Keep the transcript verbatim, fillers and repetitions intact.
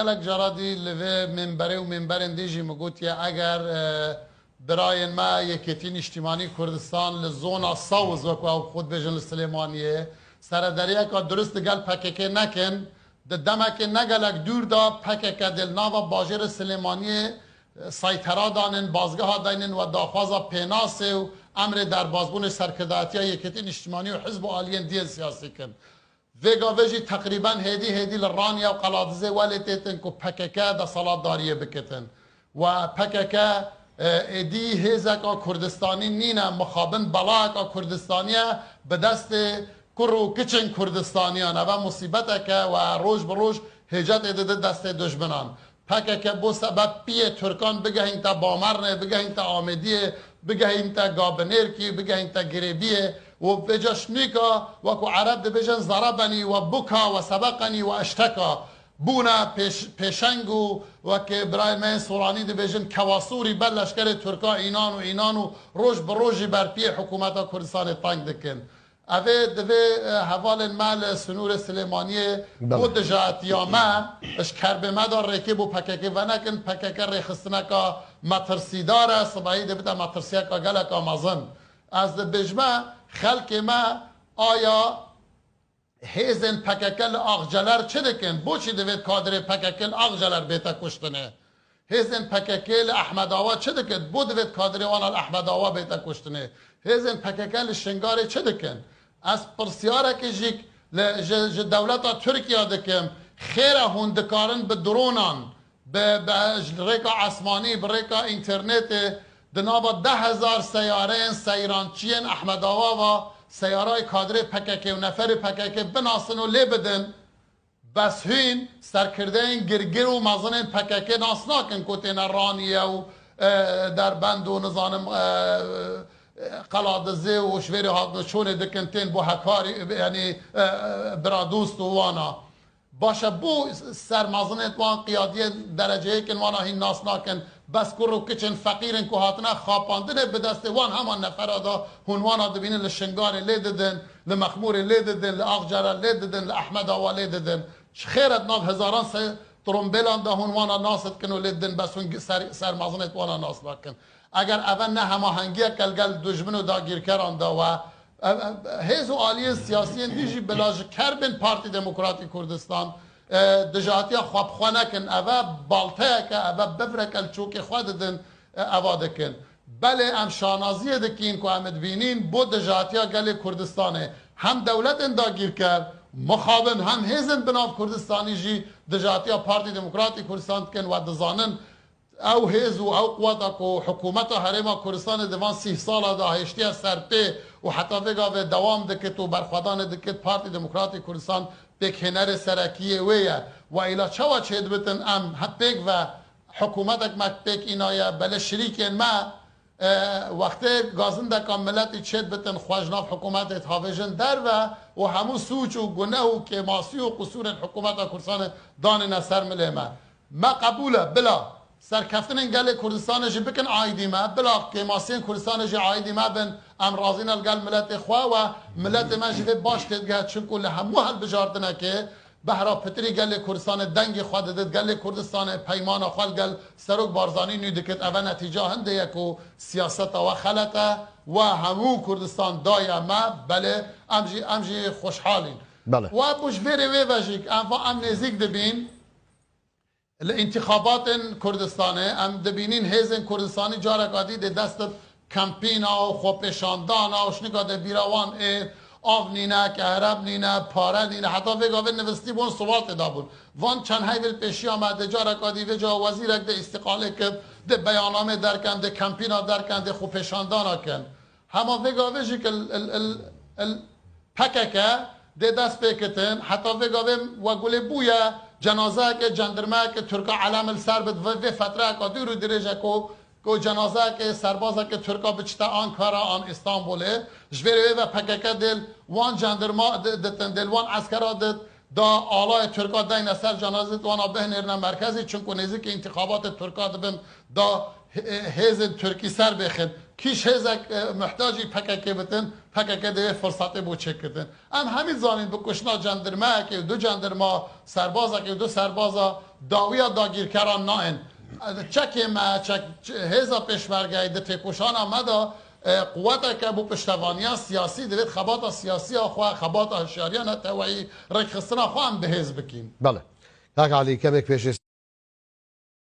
Gelek cara dî li vê minberê û minberên dî jî min gotiye, eger, e, birayên me Yekêtî Nîştîmanî Kurdistan li zona Sawz, wek ew xwe dibêjin li Silêmaniyê, serederiyeka durist digel P K K nekin, di demekê ne gelek dûr de P K K dê li nava bajêrê Silêmaniyê, e, saytera danin, bazgeha daynin we daxwaza pênasê û emrê derbazbûnê serkirdayetiya Yekêtî Nîştîmanî û hizb û aliyên diyên siyasî kin. Vê gavê jî teqrîben hêdî hêdî li Raniye û Qeladizê welê têtin ku P K K deselatdariyê bikitin. We P K K, e, êdî hêzeka Kurdistanî nîne, mixabin belayeka Kurdistanî ye, bi destê kur û kiçên Kurdistaniyan. Eve musîbetek e we roj bi roj hêcetê dide destê dijminan. P K K bo sebepiyê Tirkan bigehînte Bamernê, bigehînte Amêdiyê, bigehînte Gabinêrkî, bigehînte Girêbiyê û vêca şnûka, wekû Ereb dibêjin, zarabenî we buka we sebeqenî we eşteka, bûne pêş-, pêşeng û wekê birayên me yên Soranî dibêjin, kewasûrî ber leşkerê Tirka înan û înan û roj bi roj jî ber piyê hikûmeta Kurdistanê teng dikin. Ev ê divê, e, hevalên me li sinûrê Silêmaniyê Belê. bo dijatiya me, ji kerbê me de rêkê bo P K K venekin. P K K rêxistineka metirsîdar e, sibehî dê bite metirsiyeka geleka mezin. Ez dibêjme, xelkê me aya hêzên P K K li Axceler çi dikin? Boçî divêt kadrê P K K li Axceler bête kuştinê? Hêzên P K K li Ehmedawa çi dikin? Bo divêt kadrê wana li Ehmedawa bête kuştinê? Hêzên P K K li Şingarê çi dikin? Ez pirsiyarekê jî li, ji, ji dewleta Tirkiye dikim. Xêr e hûn dikarin bi dronan, bi, bi, ji rêka esmanî, bi rêka înternetê di nava deh hezar seyareyên seyrançiyên Ehmedawa ve seyarayê kadrê P K K û neferê P K K binasin û lê bidin? Bes hûn serkirdeyên girgir û mezinên P K K nas nakin ku têne Raniye û, e, Derbend û nizanim, e, e, Qeladizê û ji vêrê hatin çûnê dikin tên bo Hekarî, yanî, e, e, Biradûst û wana. Baş e, bo sermezinên wan qiyadiyên dereceyêkin wana hîn nas nakin. Bes kur û kiçên feqîr in ku hatine xapandinê bi destê wan heman nefera de hûn wana dibînin li Şingarê lê didin, li Mexmûrê lê didin, li Axcere lê didin, li Ehmedawa lê didin. Ji xêret nav hezaran se trombêlan de hûn wana nas dikin û lê didin, bes hûn ser, sermezinêt wana nas nakin. Eger eve ne hemahengiyek el gel dijmin û dagîrkeran de we, ev, ev, hêz û aliyên siyasiyên dî jî bila ji kerbên Partî Demokratî Kurdistan, e, dijatiya xwe bi xwe nekin. Eve balteyek e, eve bivrek el çokê xwe didin, e, eva dikin. Belê em şanaziyê dikîn ku em dibînîn bo dijatiya gelê Kurdistanê hem dewletên dagîrker, mixabin hem hêzên bi nav Kurdistanî jî dijatiya Partî Demokratî Kurdistan dikin. We dizanin ew hêz û ew quweta ku hikûmeta Herêma Kurdistanê di van sîh sala de hêştiye ser pê û heta vê gavê dewam dikit û berxwedanê dikit, Partî Demokratî Kurdistan pêkhênerê serekiyê wê ye. We îla çawa çêdibitin em he pêk ve hikûmetek me pêk înaye, belê şirîkên me, e, wextê gazindeka miletî çêdibitin xwe ji nav hikûmetê dihavêjin derve û hemû sûc û guneh û kêmasî û qusûrên hikûmeta Kurdistanê danîne ser milê me. Me qebûl e, bila serkeftinên gelê Kurdistanê jî bikin aîdî me, bila kêmasiyên Kurdistanê jî aîdî me bin, em razî ne li gel miletê xwe we, miletê me jî vê baş têdigihe, çimku li hemû hilbijartinekê behra pitirî gelê Kurdistanê dengê xwe didit, gelê Kurdistanê peymana xwe li gel Serok Barzanî nû dikit. Eve netîca hindê ye ku siyaseta we xelet e, we hemû Kurdistan daye me, belê em jî, em jî xweşhal în. Belê. We bû ji vêrê wê ve jî em va em nêzîk dibîn li întîxabatên Kurdistanê, em dibînîn hêzên Kurdistanî careka dî dê dest bi kempîna û xwepêşandana û şinika dê bîra wan ê av nîne, kehreb nîne, pare nîne, heta vê gavê nivistî bûn, siwal tê dabûn. Van çend heyvê li pêşiya me dê careka dî vêca wezîrek dê îstîqalê kir, dê beyanamê derken, dê kempîna derken, dê xwepêşandana kin. Hema vê gavê jî ki il, il, il, il P K K dê dest pê kitin, heta vê gavê we gulê bûye cenazeyeke cendirmeyeke Tirka elem li ser bit, vê, vê fetreyeka dûr û dirêj e ku, ku cenazeyeke serbazeke Tirka biçite Ankara an Îstanbulê. Ji vê rê wê ve P K K dê li wan cendirma di-, ditin, dê li wan eskera dit, da alayê Tirka deyne ser cenazê wana bihinêrine merkezî, çimku nêzîkî întîxabatê Tirka dibin, da hê-, hêzên Tirkî ser bêxin. Kîş hêzek e, muhtacî P K K bitin, P K K divê firsatê bo çêkitin. Em hemî zanîn bi kuştina cendirmeyekê û du cendirma, serbazekê û du serbaza dawiya dagîrkeran nain. E, çekê me, çek, ç- hêza pêşmergeyê di têkoşana me de e, quweteke bo piştevaniya siyasî divêt xebata siyasiya xwe, xebata hişyariya neteweyî, rêkxistina xwe em bihêz bikîn. Belê. Kak Elî, kemêk pêşê